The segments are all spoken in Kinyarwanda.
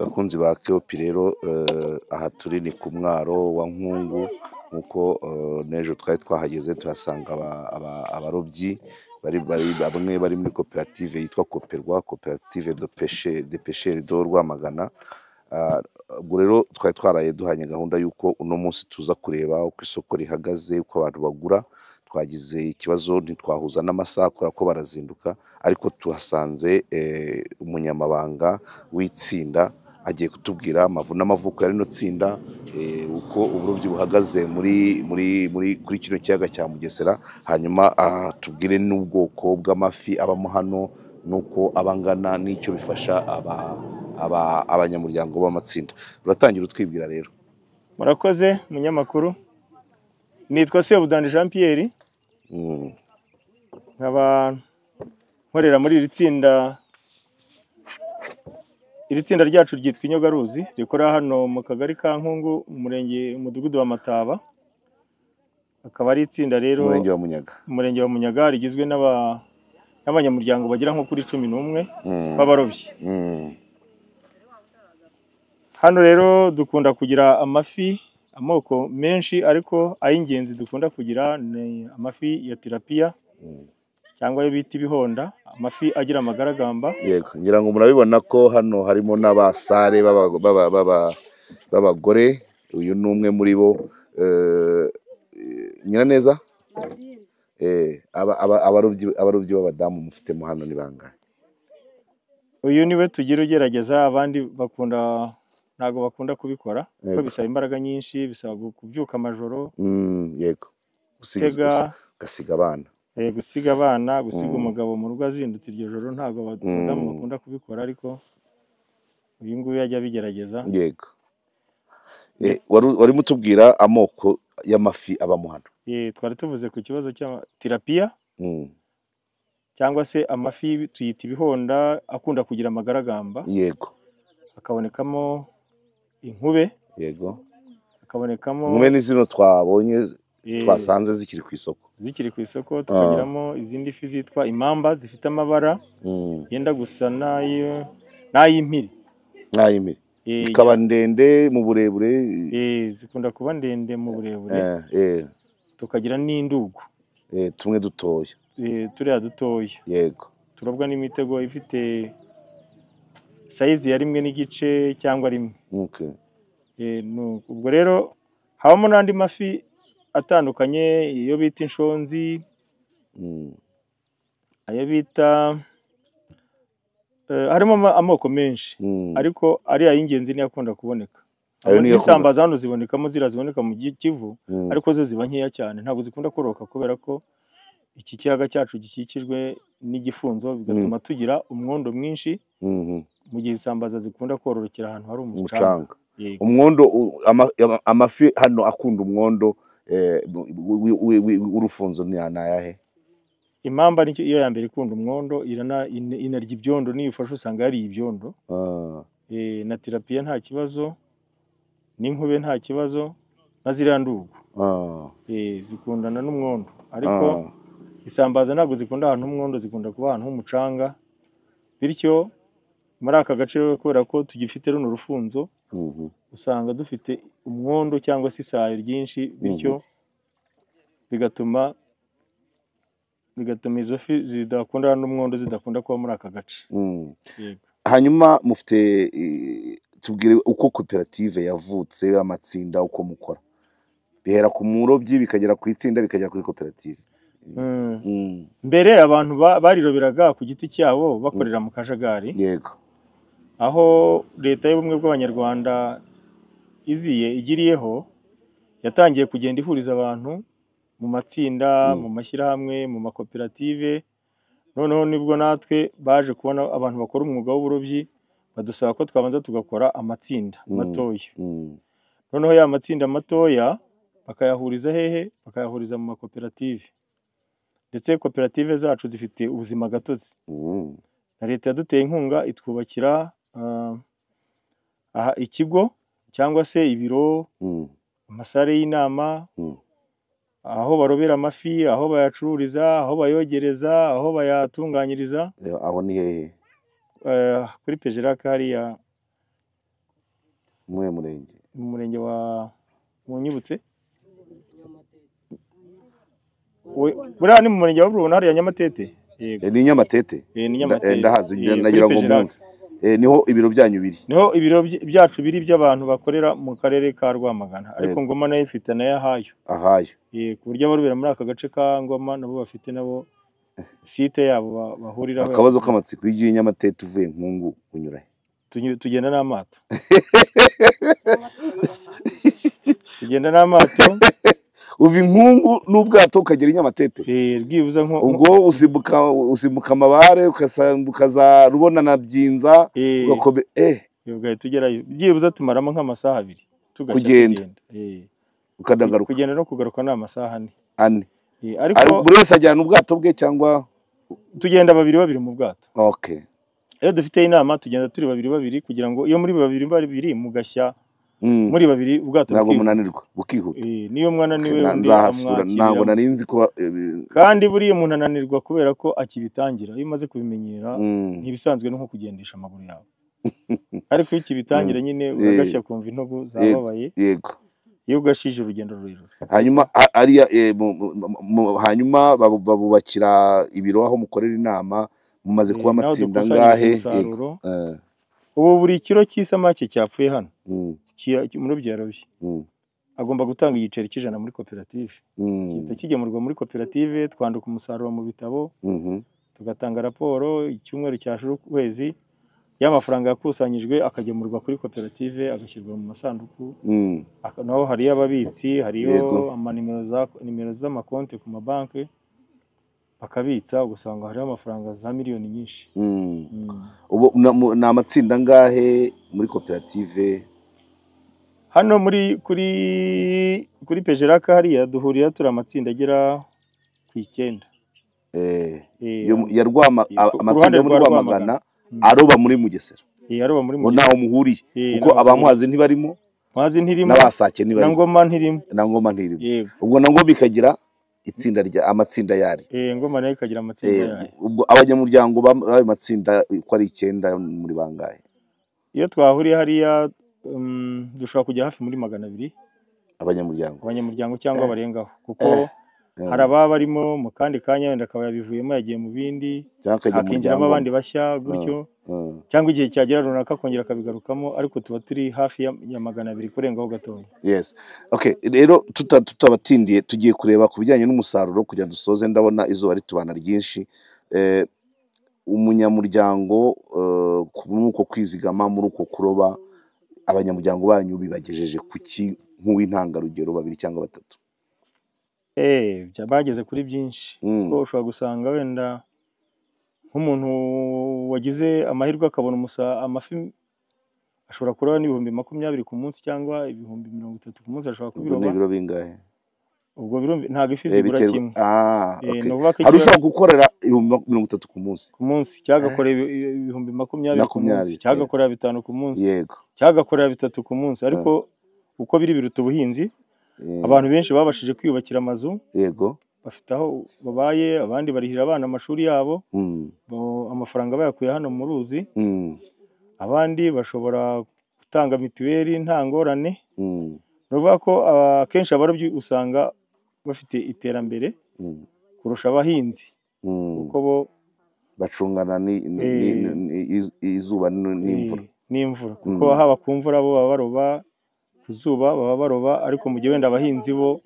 Bakunzi ba Keopi rero, aha turi ni ku mwaro wa Nkungu, nk'uko n'ejo twari twahageze tuhasanga abarobyi bamwe bari muri koperative yitwa Koperwa, koperative de pêche de pêcheurs de Rwamagana. Ubwo rero twari twaraye duhanye gahunda y'uko uno munsi tuza kureba uko isoko rihagaze, uko abantu bagura. Twagize ikibazo ntitwahuza n'amasaha kubera ko barazinduka, ariko tuhasanze umunyamabanga w'itsinda agiye kutubwira amavu n'amavuko ya rino tsinda, uko uburobyi buhagaze muri muri muri kuri kino kiyaga cya Mugesera, hanyuma tubwire n'ubwoko bw'amafi abamo hano n'uko aba angana n'icyo bifasha abanyamuryango b'amatsinda. Uratangira utwibwira rero. Murakoze munyamakuru, nitwa Sebudandi Jean Pierre, nkaba nkorera muri iri tsinda. Iri tsinda ryacu ryitwa Inyogaruzi, rikora hano mu kagari ka Nkungu, umurenge, umudugudu wa Mataba. Akaba ari itsinda rero umurenge wa Munyaga, umurenge wa Munyaga, rigizwe n'abanyamuryango bagera nko kuri 11 b'abarobyi. Hano rero dukunda kugira amafi amoko menshi, ariko ay'ingenzi dukunda kugira ni amafi ya tirapiya cyangwa ayo bita ibihonda, amafi agira amagaragamba. Yego, ngira ngo murabibona ko hano harimo n'abasare b'abagore. Uyu ni umwe muri bo, Nyiraneza. Abarobyi b'abadamu mufitemo hano ni bangahe? Uyu niwe tugira ugerageza, abandi bakunda ntabwo bakunda kubikora kuko bisaba imbaraga nyinshi, bisaba kubyuka amajoro, yego, gutega, ugasiga abana, gusiga abana, gusiga umugabo mu rugo azindutse iryo joro. Ntabwo abadamu bakunda kubikora, ariko uyu nguyu ajya abigerageza. Yego, warimo utubwira amoko y'amafi abamo hano. Twari tuvuze ku kibazo cya tirapiya cyangwa se amafi tuyita ibihonda, akunda kugira amagaragamba. Yego. Hakabonekamo inkube. Yego. Hakabonekamo inkube ni zino twabonye twasanze zikiri ku isoko, zikiri ku isoko. Tukagiramo izindi fi zitwa imamba zifite amabara yenda gusa n'ay'impiri, n'ay'impiri ikaba ndende mu burebure, zikunda kuba ndende mu burebure. Tukagira n'indugu, tumwe dutoya, turiya dutoya. Yego. Turobwa n'imitego ifite sayizi ya 1.5 cyangwa 1. Okay. Ubwo rero habamo n'andi mafi atandukanye, iyo bita inshonzi, ayo bita harimo amoko menshi, ariko ari ay'ingenzi niyo akunda kuboneka. Isambaza hano zibonekamo, zira ziboneka mu Kivu, ariko zo ziba nkeya cyane, ntabwo zikunda kororoka kubera ko iki kiyaga cyacu gikikijwe n'igifunzo, bigatuma tugira umwondo mwinshi, mu gihe isambaza zikunda kororokera ahantu hari umucanga. Umwondo, amafi hano akunda umwondo w'urufunzo ni ayahe? Imamba ni iyo ya mbere ikunda umwondo, inarya ibyondo, niyo ufashe usanga yariye ibyondo. Na tirapiya nta kibazo, n'inkube nta kibazo, na ziriya ndugu zikundana n'umwondo, ariko isambaza ntabwo zikunda ahantu h'umwondo, zikunda kuba ahantu h'umucanga. Bityo muri aka gace kubera ko tugifite runo rufunzo, usanga dufite umwondo cyangwa se isayo ryinshi, bityo bigatuma izo fi zidakunda n'umwondo zidakunda kuba muri aka gace. Hanyuma mufite, tubwire uko koperative yavutse, amatsinda uko mukora, bihera ku murobyi bikagera ku itsinda bikagera kuri koperative. Mbere abantu bariroberaga ku giti cyabo bakorera mu kajagari. Yego. Aho leta y'ubumwe bw'Abanyarwanda iziye igiriyeho, yatangiye kugenda ihuriza abantu mu matsinda, mu mashyirahamwe, mu makoperative. Noneho nibwo natwe baje kubona abantu bakora umwuga w'uburobyi, badusaba ko twabanza tugakora amatsinda matoya. Noneho ya matsinda matoya bakayahuriza hehe? Bakayahuriza mu makoperative. Ndetse koperative zacu zifite ubuzima gatozi. Na leta yaduteye inkunga itwubakira ikigo cyangwa se ibiro, amasare y'inama, aho barobera amafi, aho bayacururiza, aho bayogereza, aho bayatunganyiriza. Aho ni hehe? Kuri Pejeraka hariya Muhe murenge? Mu murenge wa Munyibutse. Buriya ni mu murenge wa Rubona hariya Nyamatete. Yego. Ni Nyamatete. Ni Nyamatete. Ndahazi, nagira ngo mwumve. Niho ibiro byanyu biri? Niho ibiro byacu biri by'abantu bakorera mu karere ka Rwamagana, ariko Ngoma nayo ifite nayo ahayo. Ahayo. Ku buryo abarobera muri aka gace ka Ngoma nabo bafite nabo site yabo bahuriraho. Akabazo k'amatsiko, iyo ugiye Nyamatete uvuye Nkungu unyura he? Tugenda n'amato. Tugenda n'amato. Uva Inkungu n'ubwato ukagera i Nyamatete. Bwibuza nko ubwo usimbuka amabare ukasambuka za Rubona na Byinza ugakobe ugahita ugerayo. Byibuza tumaramo nk'amasaha abiri kugenda. Ukanagaruka. Kugenda no kugaruka ni amasaha ane. Ariko buri wese ajyana ubwato bwe cyangwa tugenda babiri babiri mu bwato. Okay. Iyo dufite inama tugenda turi babiri babiri kugira ngo iyo muri babiri babiri mugashya muri babiri ubwato ntabwo munanirwa bukihuta. Niyo mwananiwe undi nzahasura, ntabwo nari nzi ko kandi buriya umuntu ananirwa kubera ko akibitangira. Iyo umaze kubimenyera ntibisanzwe no kugendesha amaguru yawe. Ariko iyo ukibitangira nyine uragashya kumva intugu zababaye. Yego. Iyo ugashije urugendo rurerure. Hanyuma ariya hanyuma babubakira ibiro aho mukorera inama, mumaze kuba amatsinda ngahe? Ubu buri kiro cy'isamake cyapfuye hano umurobyi yarobye agomba gutanga igiceri cy'ijana muri koperative. Gihita kigemurwa muri koperative, twandika umusaruro mu bitabo, tugatanga raporo icyumweru cyashira ukwezi, y'amafaranga yakusanyijwe akagemurwa kuri koperative agashyirwa mu masanduku. Naho hariyo ababitsi, hariyo nimero z'amakonti ku mabanki bakabitsa, ugasanga hariho amafaranga za miliyoni nyinshi. Ubu ni amatsinda angahe muri koperative? Hano muri kuri Pejeraka hariya duhurira turi amatsinda agera ku 9. Ya amatsinda yo muri Rwamagana aroba muri Mugesera. Aroba muri Mugesera. Naho muhuriye kuko abamuhazi ntibarimo, Muhazi ntirimo, n'abasake ntibarimo, na Ngoma ntirimo, na Ngoma ntirimo. Ubwo na Ngoma ikagira itsinda rya amatsinda yari. Ngoma nayo ikagira amatsinda yari. Ubwo abanyamuryango b'ayo matsinda uko ari 9 muri bangahe? Iyo twahuriye hariya dushobora kujya hafi muri 200 abanyamuryango cyangwa barengaho, kuko hari ababa barimo mu kandi kanya wenda akaba yabivuyemo yagiye mu bindi, hakinjiramo abandi bashya gutyo, cyangwa igihe cyagera runaka akongera akabigarukamo, ariko tuba turi hafi ya 200 kurengaho gatoya. Yes. Okay, rero tutabatindiye tugiye kureba ku bijyanye n'umusaruro kugira dusoze, ndabona izuba ritubana ryinshi. Umunyamuryango muri uko kwizigama, muri uko kuroba, abanyamuryango banyu bibagejeje kuki nk'uw'intangarugero babiri cyangwa batatu? Bageze kuri byinshi. Kuko ushobora gusanga wenda nk'umuntu wagize amahirwe akabona amafi ashobora kuroba n'ibihumbi 20 ku munsi cyangwa ibihumbi 30 ku munsi, ashobora kubiroba. Ibiro bingahe? Ubwo ntabwo ifi zigura kimwe. Hari ushobora gukorera ibihumbi 30 ku munsi. Ku munsi cyagakorera ibihumbi 20 ku munsi, cyagakorera 5 ku munsi, yego, cyagakorera 3 ku munsi. Ariko uko biri biruta ubuhinzi. Abantu benshi babashije kwiyubakira amazu, yego, bafite aho babaye, abandi barihira abana amashuri yabo, amafaranga bayakuye hano mu ruzi, abandi bashobora gutanga mituweli nta ngorane. Ni ukuvuga ko akenshi abarobyi usanga bafite iterambere kurusha abahinzi, kuko bo bacungana izuba n'imvura, n'imvura, kuko haba ku mvura bo baba baroba, ku zuba baba baroba, ariko mu gihe wenda abahinzi bo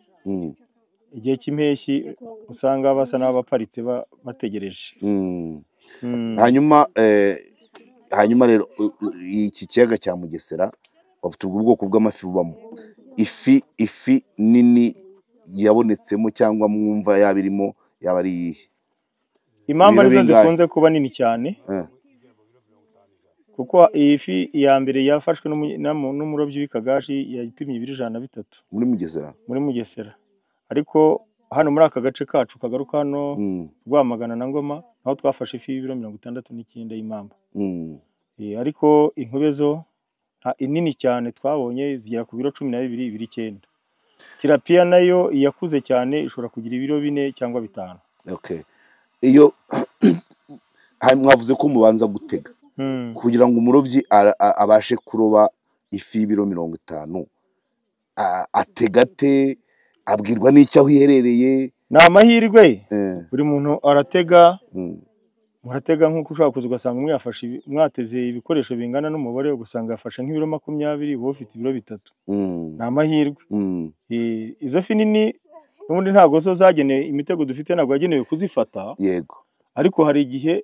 igihe cy'impeshyi usanga basa n'abaparitse bategereje. Hanyuma rero iki kiyaga cya Mugesera batubwira ubwoko bw'amafi bubamo. Ifi nini yabonetsemo cyangwa mwumva yaba irimo yaba ari iyihe? Impamvu arizo zikunze kuba nini cyane, kuko iyi fi ya mbere yafashwe n'umurobyi w'ikagashi yapimye ibiro 103 muri Mugesera, muri Mugesera. Ariko hano muri aka gace kacu kagaruka hano Rwamagana na Ngoma naho twafashe ifi y'ibiro 69 y'impamba. Ariko inkube zo inini cyane twabonye zigera ku biro 12, ibiro 9. Tilapia nayo iyakuze cyane ishobora kugira ibiro 4 cyangwa 5. Okay. Iyo mwavuze ko mubanza gutega kugira ngo umurobyi abashe kuroba Ifi y'ibiro 50 ategate abwirwa n'icyo aho iherereye? Ni amahirwe, buri muntu aratega. Muratega nk'uko ushobora kuza ugasanga umwe yafashe, mwateze ibikoresho bingana n'umubare, ugasanga yafashe nk'ibiro 20, wowe ufite ibiro 3. Ni amahirwe. Izo fi nini n'ubundi ntabwo zo zagenewe imitego dufite, ntabwo yagenewe kuzifata. Yego. Ariko hari igihe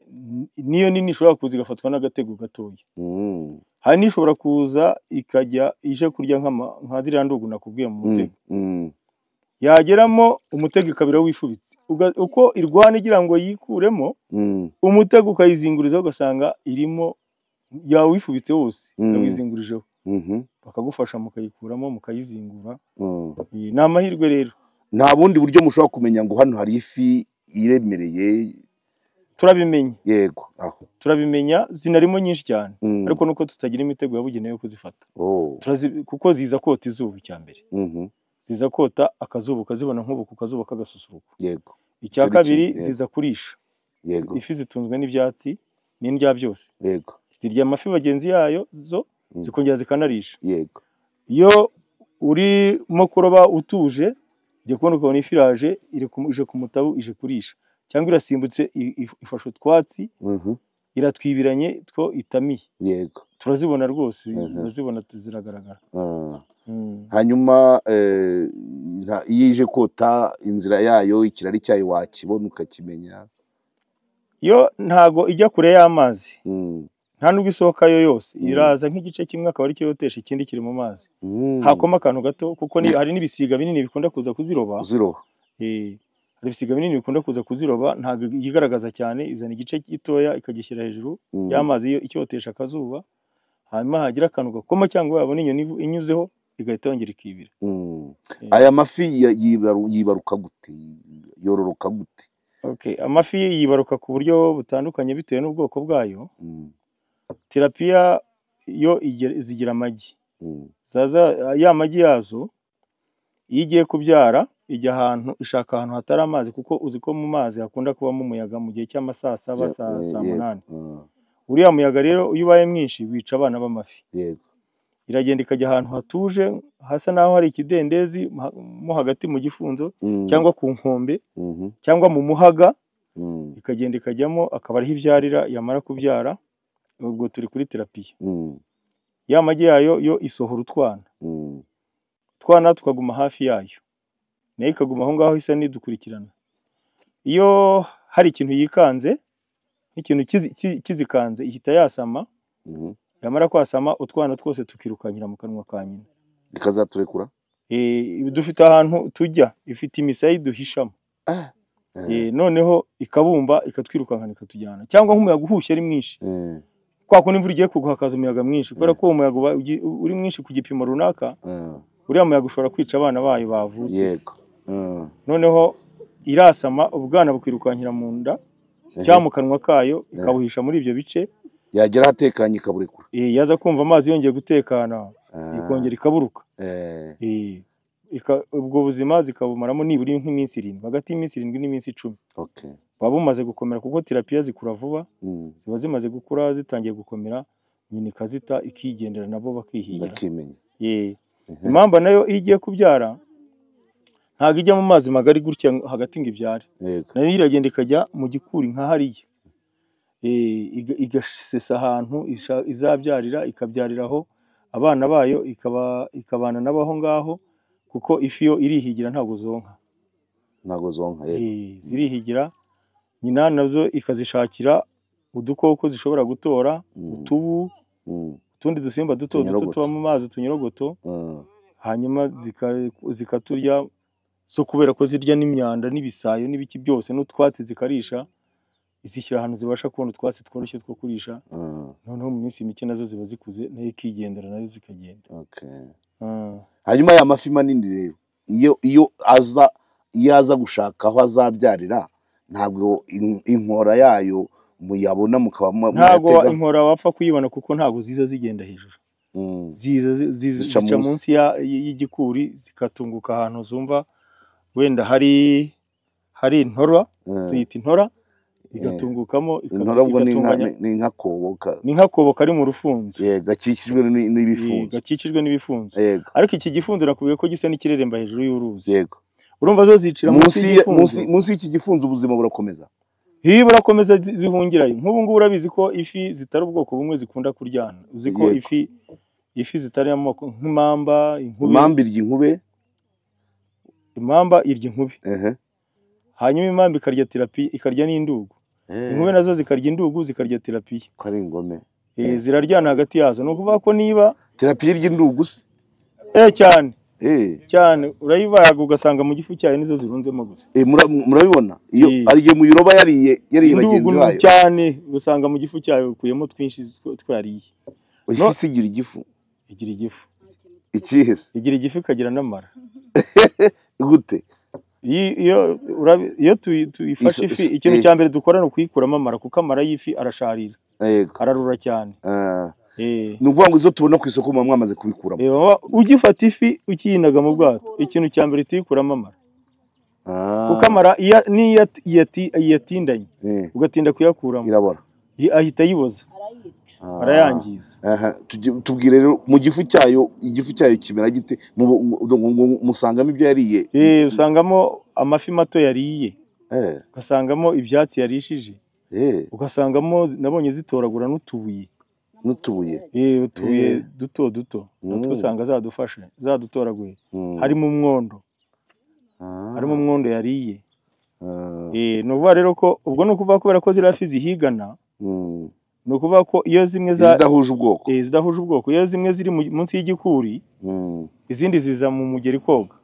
niyo nini ishobora kuza igafatwa n'agatego gatoya. Hari n'ishobora kuza ikajya ije kurya nka ziriya ndugu nakubwiye mu mutego. Yageramo umutego ikabira wifubitse, uko irwana igira ngo yikuremo umutego ukayizingurizaho, ugasanga irimo yawifubitse wose, yawizingurijeho. Bakagufasha mukayikuramo mukayizingura. Ni amahirwe rero. Nta bundi buryo mushobora kumenya ngo hano hari ifi iremereye? Turabimenya. Yego, aho turabimenya, zinarimo nyinshi cyane, ariko nuko tutagira imitego yabugenewe yo kuzifata. Kuko ziza kota izuba icya mbere. Ziza kota akazuba, ukazibona nk'ubu ku kazuba k'agasusuruko. Yego. Icya kabiri ziza kurisha. Yego. Ifi zitunzwe n'ibyatsi n'indya byose. Yego. Zirya amafi bagenzi yayo zo, zikongera zikanarisha. Yego. Iyo urimo kuroba utuje, ujya kubona ukabona ifi iraje, ije ku mutabu, ije kurisha, cyangwa irasimbutse ifashe utwatsi, iratwibiranye two itamiye. Yego. Turazibona rwose, turazibona, ziragaragara. Hanyuma iyo ije kota inzira yayo, ikirari cyayo wakibona ukakimenya? Yo ntago ijya kure y'amazi. Nta nubwo isohokayo yose, iraza nk'igice kimwe akaba aricyo yotesha, ikindi kiri mu mazi. Hakoma akantu gato, kuko hari n'ibisiga binini bikunda kuza kuziroba. Hari ibisiga binini bikunda kuza kuziroba, ntabwo yigaragaza cyane, izana igice gitoya ikagishyira hejuru y'amazi iyo icyotesha akazuba, hanyuma hagira akantu gakoma cyangwa yabona inyoni inyuzeho igahita yongera ikibira. Aya mafi yibaruka gute? Yororoka gute? Okay, amafi yibaruka ku buryo butandukanye bitewe n'ubwoko bwayo. Tilapia yo zigira amagi. Zaza ya magi yazo iyo igiye kubyara ijya ahantu, ishaka ahantu hatari amazi, kuko uzi ko mu mazi hakunda kubamo umuyaga mu gihe cy'amasaa 7, saa 8. Uriya muyaga rero iyo ubaye mwinshi wica abana b'amafi. Yego. Iragenda ikajya ahantu hatuje hasa naho hari ikidendezi mo hagati mu gifunzo, cyangwa ku nkombe, cyangwa mu muhaga, ikagenda ikajyamo akaba ariho ibyarira. Yamara kubyara, ubwo turi kuri tilapia. Ya magi yayo yo isohora utwana. Utwana tukaguma hafi yayo, nayo ikaguma aho ngaho isa n'idukurikirana. Iyo hari ikintu yikanze, nk'ikintu kizikanze, ihita yasama. Yamara kwasama utwana twose tukirukanyira mu kanwa ka nyina. Ikazaturekura? Dufite ahantu tujya, ifite imisaya iduhishamo. Noneho ikabumba ikatwirukankana ikatujyana, cyangwa nk'umuyaga uhushye ari mwinshi. Kwa kundi imvura igiye kugwa hakaza umuyaga mwinshi, kubera ko uwo muyaga uri mwinshi ku gipimo runaka, uriya muyaga ushobora kwica abana bayo bavutse. Yego. Noneho irasama ubwana bukirukankira mu nda cyangwa mu kanwa kayo, ikabuhisha muri ibyo bice. Yagera ahatekanye ikaburekura. Yaza kumva amazi yongeye gutekana, ikongera ikaburuka. Ubwo buzima zikabumaramo nibura nk'iminsi 7, hagati y'iminsi 7 n'iminsi 10. Okay. Baba bumaze gukomera, kuko tilapia zikura vuba, ziba zimaze gukura zitangiye gukomera, nyina ikazita ikigendera, nabo bakihigira. Bakimenya. Impamba nayo iyo igiye kubyara ntabwo ijya mu mazi magari gutya hagati ngo ibyare. Nayo iragenda ikajya mu gikuri nka hariya. Igasesa ahantu izabyarira, ikabyariraho abana bayo, ikabana nabo aho ngaho, kuko ifi yo irihigira ntabwo zonka. Ntabwo zonka. Zirihigira, nyina nazo ikazishakira udukoko zishobora gutora, utubu, utundi dusimba duto duto tuba mu mazi, utunyorogoto, hanyuma zikaturya. So kubera ko zirya n'imyanda n'ibisayo n'ibiki byose n'utwatsi zikarisha, izishyira ahantu zibasha kubona utwatsi tworoshye two kurisha. Noneho mu minsi mike nazo ziba zikuze, nayo ikigendera, nayo zikagenda. Hanyuma ya mafi manini rero iyo aza gushaka aho azabyarira, ntabwo inkora yayo muyabona mukaba ntabwo inkora wapfa kuyibona, kuko ntabwo ziza zigenda hejuru. Ziza zica munsi y'igikuri, zikatunguka ahantu zumva wenda hari intora, tuyita intora. igatungukamo, Intora ubwo ni igatunganya. Ni nka kobo Ni nk'akobo kari mu rufunzo. Gakikijwe n'ibifunzo. Gakikijwe n'ibifunzo. Ariko iki gifunzo nakubwiye ko gisa n'ikireremba hejuru y'uruzi. Urumva zo zicira munsi y'igifunzo. Munsi y'iki gifunzo ubuzima burakomeza. Hiyo burakomeza, zihungirayo. Nk'ubu ngubu urabizi ko ifi zitari ubwoko bumwe zikunda kuryana. Uzi ko ifi zitari amoko, nk'imamba, inkube. Imamba irya inkube. Imamba irya inkube. Hanyuma imamba ikarya tirapiya, ikarya n'indugu. Inkube nazo zikarya indugu, zikarya tirapiya. Ko ari ingome. Ziraryana hagati yazo. Ni ukuvuga ko niba tirapiya irya indugu se? Cyane. Cyane, urayibaga ugasanga mu gifu cyayo nizo zirunzemo gusa. Murabibona iyo ari igihe muyiroba yariye bagenzi bayo. Cyane, usanga mu gifu cyayo ukuyemo twinshi twariye. Ifi se igira igifu? Igira igifu. Ikihe se? Igira igifu ikagira n'amara. Gute? Iyo tuyifashe ifi, ikintu cya mbere dukora ni ukuyikuramo amara, kuko amara y'ifi arasharira. Ararura cyane. Ni ukuvuga ngo izo tubona ku isoko muba mwamaze kubikuramo. Ugifata ifi ukiyinaga mu bwato, ikintu cya mbere tuyikuramo amara. Kuko amara niyo yatindanye ugatinda kuyakuramo, irabora, ahita ayiboza, arayangiza. Tubwire rero mu gifu cyayo, igifu cyayo kimera gite? Musangamo ibyo yariye? Usangamo amafi mato yariye, ugasangamo ibyatsi yarishije, ugasangamo nabonye zitoragura n'utubuye. N'utubuye? Utubuye duto duto natwo usanga zadufashe, zadutoraguye. Harimo umwondo, harimo umwondo yariye. Ni ukuvuga rero ko ubwo ni ukuvuga kubera ko ziriya fi zihigana, ni ukuvuga ko iyo zimwe zidahuje ubwoko, zidahuje ubwoko, iyo zimwe ziri munsi y'igikuri, izindi ziza mu mugeri koga.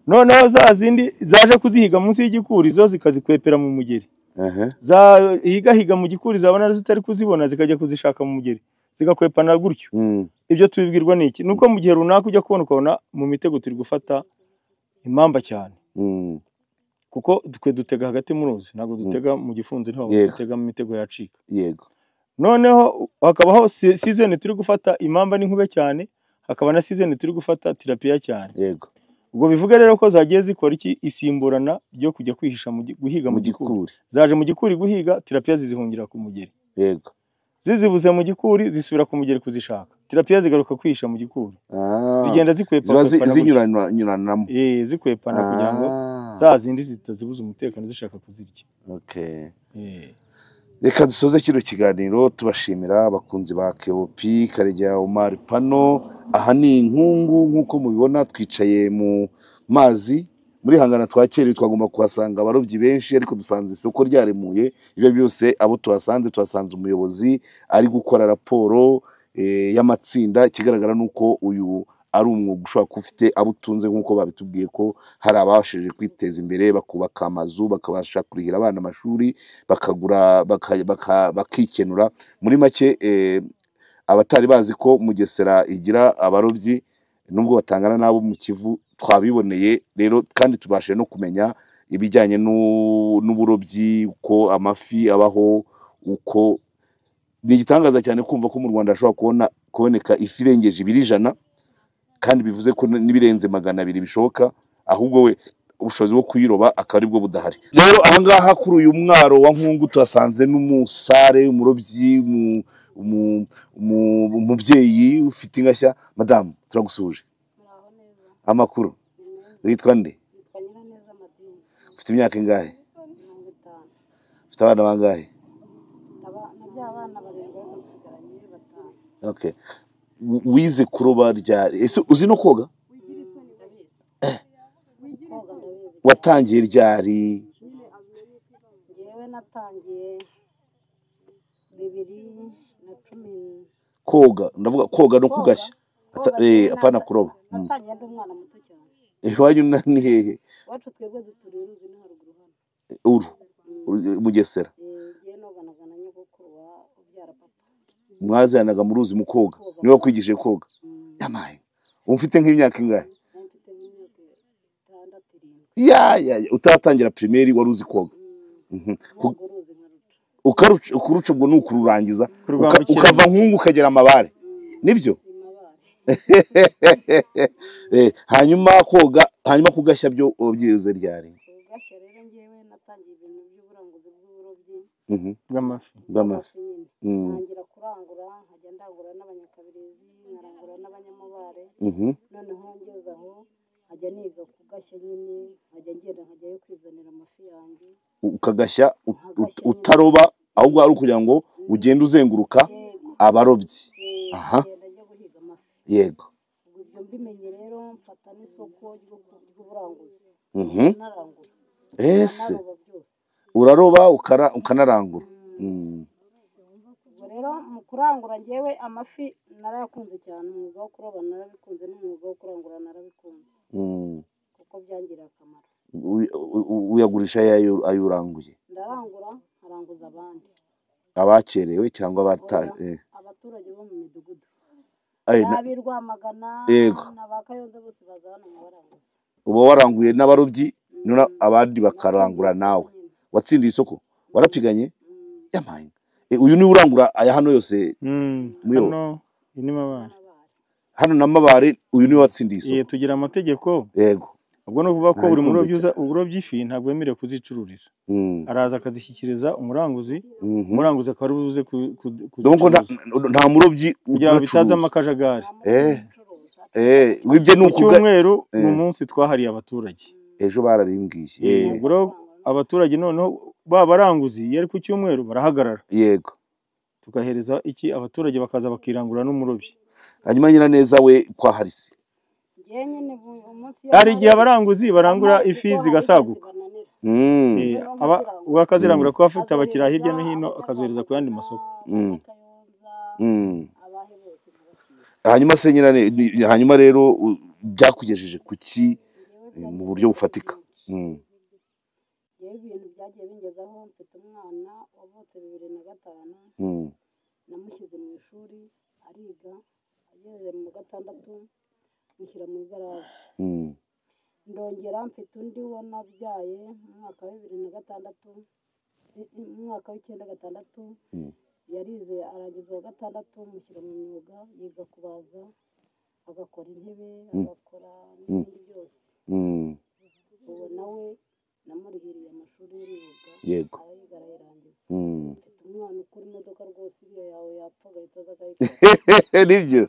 Noneho za zindi zaje kuzihiga munsi y'igikuri zo zikazikwepera mu mugeri. Zahigahiga mu gikuri, zabona zitari kuzibona zikajya kuzishaka mu mugeri, zigakwepana gutyo. Ibyo tubibwirwa n'iki? Nuko mu gihe runaka ujya kubona ukabona mu mitego turi gufata impamba cyane. Kuko twe dutega hagati mu ruzi, ntabwo dutega mu gifunzo, ntabwo dutega mu mitego yacika. Noneho hakabaho season turi gufata impamba n'inkube cyane, hakaba na season turi gufata tirapiya cyane. Ubwo bivuga rero ko zagiye zikora iki? Isimburana ryo kujya kwihisha guhiga mu gikuri. Zaje mu gikuri guhiga, tirapiya zizihungira ku mugeri. Zizibuze mu gikuri zisubira ku mugeri kuzishaka. Tirapiya zigaruka kwihisha mu gikuri. Zigenda zikwepana, zinyuranamo. Zikwepana kugira ngo za zindi zitazibuza umutekano zishaka kuzirya. Reka dusoze kino kiganiro tubashimira abakunzi ba KOP Karegeya Omar Pano. Aha ni Inkungu nk'uko mubibona, twicaye mu mazi muri Hangana twakere, twagomba kuhasanga abarobyi benshi ariko dusanze isoko ryaremuye. Ibyo byose abo tuhasanze, tuhasanze umuyobozi ari gukora raporo y'amatsinda. Ikigaragara nuko uyu ari umwuga ushobora kuba ufite abo utunze, nk'uko babitubwiye ko hari ababashije kwiteza imbere, bakubaka amazu, bakabasha kurihira abana amashuri, bakagura, bakikenura. Muri make abatari bazi ko Mugesera igira abarobyi nubwo batangana nabo mu Kivu, twabiboneye rero, kandi tubashe no kumenya ibijyanye n'uburobyi, uko amafi abaho, uko ni igitangaza cyane kumva ko mu Rwanda hashobora kuboneka ifi irengeje ibiro 100, kandi bivuze ko n'ibirenze 200 bishoboka, ahubwo we ubushobozi bwo kuyiroba akaba aribwo budahari. Rero aha ngaha kuri uyu mwaro wa Nkungu tuhasanze n'umusare, umurobyi, umubyeyi ufite ingashya. Madamu, turagusuhuje. Amakuru? Witwa nde? Ufite imyaka ingahe? Ufite abana bangahe? Wize kuroba ryari? Ese uzi no koga? Watangiye ryari? Njyewe natangiye 2010. Koga, ndavuga koga no kugashya. Apana kuroba. Natangiye ndi umwana muto cyane. Iwanyu ni hehe? Iwacu twebwe duturiye uruzi ni haruguru hano. Uru Mugesera. Ngiye noganaga na nyogokuru wa ubyara papa. Mwazanaga mu ruzi mu koga. Niwe wakwigishije koga? Yamaye. Umfite nk'imyaka ingahe? Mfite nk'imyaka 6 7. Ya utatangira primaire wari uzi koga. Ukaruca, ukuruca ubwo ni ukururangiza, ukava Nkungu ukagera Amabare. Nibyo? Hanyuma koga, hanyuma kugashya byo ubyize ryari? Kugashya rero ngewe Natangiye ibintu by'uburanguzi bw'uburobyi bw'amafi. Bw'amafi. Nyine ntangira kurangura, nkajya ndangura n'abanyakabirizi, nkarangura n'abanyamubare. Noneho ngeze aho nkajya niga kugashya nyine, nkajya ngenda nkajyayo kwizanira amafi yanjye. Ukagashya utaroba, ahubwo ari ukugira ngo ugende uzenguruka abarobyi. Aha. Ngenda njya guhiga amafi. Yego. Ubwo ibyo mbimenye rero mfata n'isoko ry'uburanguzi. Narangura. Ese Naroba byose. uraroba ukanarangura. Ubwo rero mu kurangura njyewe amafi narayakunze cyane, umwuga wo kuroba narabikunze n'umwuga wo kurangura narabikunze kuko byangiriye akamaro. Uyagurisha ayo uranguye? Ndarangura nkaranguza abandi. Abakerewe cyangwa abaturage bo mu midugudu. Ay, N'ab'i Rwamagana Yego. n'aba Kayonza bose baza hano nkabaranguza. Uba waranguye n'abarobyi, none abandi bakarangura nawe. Watsindiye isoko? Warapiganye? Yamaye. Uyu niwe urangura aya hano yose? Muyo. Hano ni Mabare. Hano na Mabare uyu niwe watsindiye isoko. Tugira amategeko. Yego. Ubwo ni ukuvuga ko buri Ntabikunze murobyi uza cyane. uburobyi ifi ntabwo wemerewe kuzicururiza. Araza akazishyikiriza umuranguzi, umuranguzi akaba ari buze Donc kuzicuruza. nta murobyi Kugira ngo unacuruza. bitazamo akajagari. Wibye ni Ku ukuga cyumweru ni umunsi twahariye abaturage. Ejo barabimbwiye. Ubwo rero abaturage noneho ba baranguzi iyo ari ku cyumweru barahagarara. Yego. Tugahereza iki abaturage bakaza bakirangura n'umurobyi. Hanyuma Nyiraneza we kwa Harisi. Hari igihe abaranguzi barangura ifi zigasaguka. Akazirangura kuko afite abakiriya hirya no hino akazohereza ku yandi masoko. Hanyuma se Nyirane, hanyuma rero byakugejeje kuki mu buryo bufatika? Yewe ibintu byagiye bingezaho, mfite umwana wavutse 2005. Namushyize mu ishuri ariga, agejeje mu gatandatu mushyira mu igaraje. Ndongera mfite undi wo nabyaye mu mwaka wa 2006, mu mwaka wa 96. Yarize arangiza uwa gatandatu, mushyira mu myuga, yiga kubaza, agakora intebe, agakora n'ibindi byose. Ubu nawe namurihiriye amashuri y'imyuga. Yego. Arayiga arayirangiza. Mfite umwana ukora imodoka rwose, iriya yawe yapfa agahita aza akayikora. Nibyo.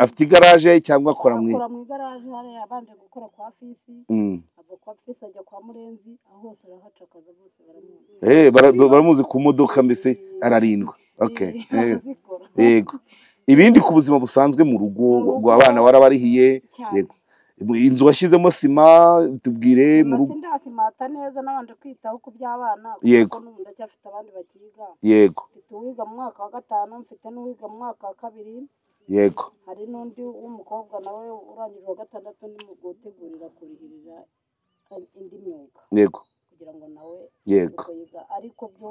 Afite igaraje cyangwa akora mu Akora mu igaraje hariya, yabanje gukora kwa Fisi, ava kwa Fisi ajya kwa Murenzi, aho hose arahacakaza bose baramuzi. Baramuzi ku modoka mbese ararindwa. Okay. Arazikora. Yego. Ibindi ku buzima busanzwe mu rugo abana warabarihiye. Yego. Inzu washyizemo sima, tubwire mu rugo. Ndasimata neza nabanje kwitaho ku by'abana. Yego. Kuko n'ubu ndacyafite abandi bakiga. Yego. Mfite uwiga mu mwaka wa 5, mfite n'uwiga mu mwaka wa 2. Yego. Hari n'undi w'umukobwa nawe urangije wa 6 ndimo gutegurira kurihirira indi myuga. Yego. Kugira ngo nawe Yego. yiga, ariko byo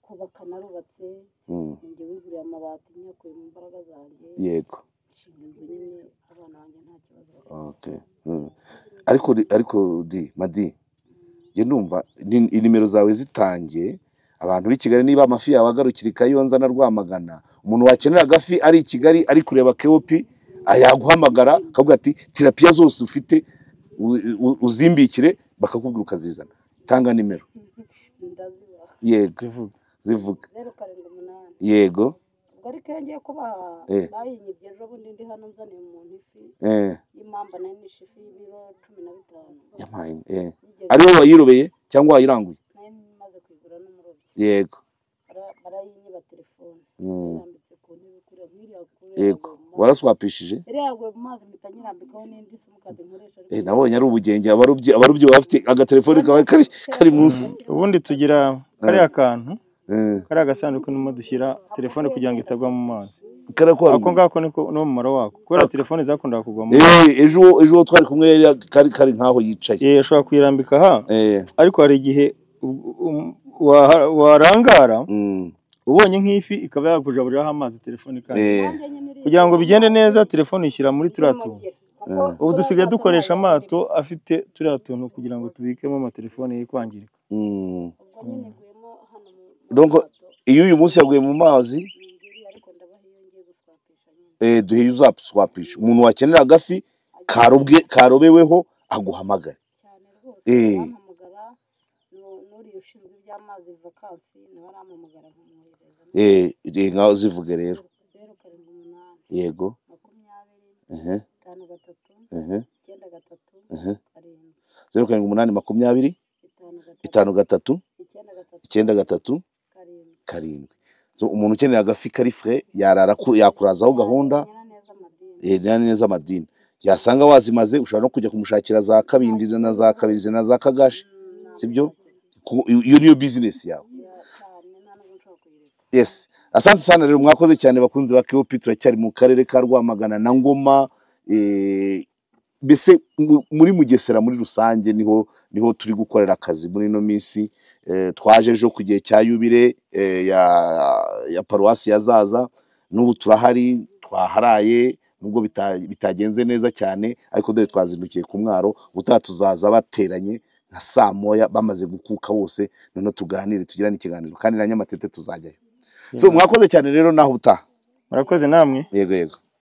kubaka narubatse. Ninjye wiguriye amabati nyakuye mu mbaraga zanjye. Yego. Nshinga inzu nyine abana banjye nta kibazo bafite. Okay. Ariko di Madi, njye ndumva inimero zawe zitangiye abantu b'i Kigali, niba amafi yawe agarukira i Kayonza na Rwamagana, umuntu wakenera agafi ari i Kigali ari kureba KOP yaguhamagara akavuga ati terapiya zose ufite uzimbikire, bakakubwira ukazizana. Tanga nimero. Ndazibaha. Yego. Zivuga. 078. Yego. Ubwo ariko iyo ngiye kubaha bayinyibye ejo bundi ndi hano nzaniye umuntu ifi y'impamba nari nishe ifi y'ibiro 15. Yampaye. Ari wowe wayirobeye cyangwa wayiranguye? Nari maze kuyigura n'umurobyi. Yego. Barayinyiba telefone. Yarambitse ku ntebe kuriya nk'iriya kure. Yego. Waraswapishije? Iriya yaguye mu mazi mpita nyirambikaho n'indi simukadi nkoresha. Nabonye ari ubugenge, abarobyi bafite agatelefone kawe kari munsi. Ubundi tugira kariya kantu. Kariya gasanduku nimo dushyira telefone kugira ngo itagwa mu mazi. Ako ngako niko n'umumaro wako. Kubera telefone zakundaga kugwa mu mazi. Ejo twari kumwe kari nkaho yicaye. Ushobora kuyirambika aha. Ariko hari igihe warangara ubonye nk'ifi ikaba yakujaburiraho amazi telefone kandi. Kugira ngo bigende neza telefone ishyira muri turiya tuntu. Ubu dusigaye dukoresha amato afite turiya tuntu kugira ngo tubikemo amatelefone ye kwangirika. Donc iyo uyu munsi yaguye mu mazi duhe uzaswapisha. Umuntu wakenera agafi karobeweho aguhamagara. Cyane rwose arampamagara, n'uriya ushinzwe iby'amazi vakansi nawe arampamagara nkamwohereza. Ngaho zivuge rero. 078 Yego. 20 53 93 7. 078 20 53 93 7. So umuntu ukeneye agafi kari frais yarara yakurazaho gahunda. Nyiraneza Madina yasanga wazimaze, ushobora no kujya kumushakira za Kabindi na za Kabirizi na za Kagashi, sibyo? Iyo niyo business yawe. Yes, asante sana rero, mwakoze cyane bakunzi ba KOP. Turacyari mu karere ka Rwamagana na Ngoma, mbese muri Mugesera muri rusange niho turi gukorera akazi muri ino minsi. Twaje ejo ku gihe cya yubile ya paruwasi ya Zaza, n'ubu turahari, twaharaye nubwo bitagenze neza cyane, ariko dore twazindukiye ku mwaro. Ubutaha tuzaza bateranye nka saa moya bamaze gukuka bose, noneho tuganire, tugirane ikiganiro, kandi na Nyamatete tuzajyayo. So mwakoze cyane rero, naho utaha. Murakoze namwe. Yego yego.